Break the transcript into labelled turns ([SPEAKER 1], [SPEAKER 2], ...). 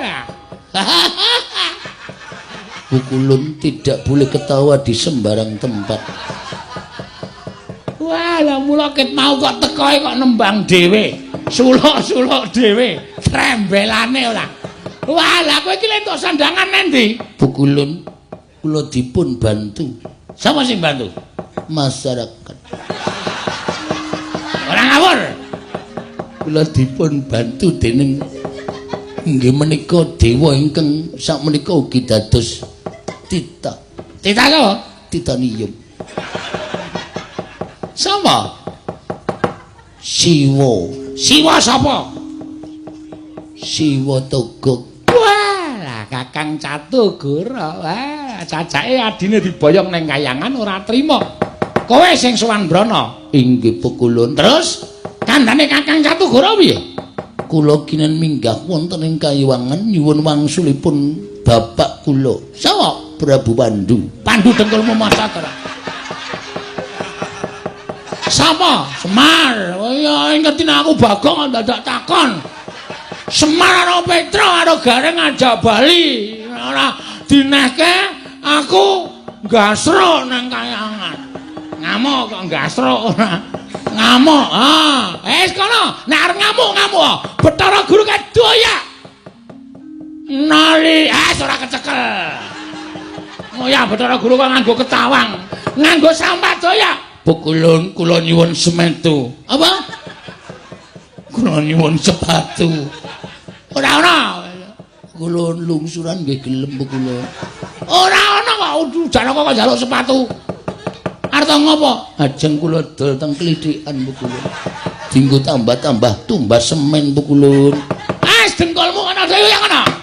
[SPEAKER 1] Wah.
[SPEAKER 2] Pukulun tidak boleh ketawa di sembarang tempat.
[SPEAKER 1] Wah, lah mula ket mau kok tekoe kok nembang dhewe. Suluk-suluk dhewe, trembelane ora. Wah, lah kowe iki entuk sandangan nendi?
[SPEAKER 2] Pukulun kula dipun bantu.
[SPEAKER 1] Sapa sing bantu?
[SPEAKER 2] Masyarakat.
[SPEAKER 1] Ora ngawur.
[SPEAKER 2] Kula dipun bantu dening inggih menika dewa ingkang sakmenika ugi dados tita.
[SPEAKER 1] Tita sapa?
[SPEAKER 2] Titanium.
[SPEAKER 1] Sapa?
[SPEAKER 2] Siwa.
[SPEAKER 1] Siwa sapa?
[SPEAKER 2] Siwa Togog.
[SPEAKER 1] Wah, lah Kakang Catugara. Wah, cacake adine diboyong ning kayangan ora trima. Kowe sing sowan Brana.
[SPEAKER 2] Inggih Pukulun.
[SPEAKER 1] Terus kandhane Kakang Catugara piye?
[SPEAKER 2] Kula kinen minggah wonten ing Kayuwangan nyuwun wangsulipun bapak kula.
[SPEAKER 1] Sapa?
[SPEAKER 2] Prabu Pandu.
[SPEAKER 1] Pandu dengkulmu maca ora? Sapa? Semar. Oh iya, ngerti nek aku Bagong dadak takon. Semar karo Petro karo Gareng ngajak bali. Ora dinehke aku gasruk nang kayangan. Ngamuk kok gasruk ora. Ngamuk. Ah, wis kono. Nek arep ngamuk ngamuk. Bathara Guru kedoyak. Nali, ah ora kecekel. Oh ya Bathara Guru kok nganggo ketawang, nganggo sampat doyak.
[SPEAKER 2] Pukulun kula nyuwun semetu.
[SPEAKER 1] Apa?
[SPEAKER 2] Kula nyuwun sepatu.
[SPEAKER 1] Ora ana.
[SPEAKER 2] Kula lungsuran nggih gelem kula.
[SPEAKER 1] Ora ana kok ujar kok njaluk sepatu. Arep ngopo?
[SPEAKER 2] Ajeng kula dol teng klithikan Pukulun. Dinggo tambah-tambah tumbas semen Pukulun.
[SPEAKER 1] Ah, dengkulmu ana dhewe yang ana.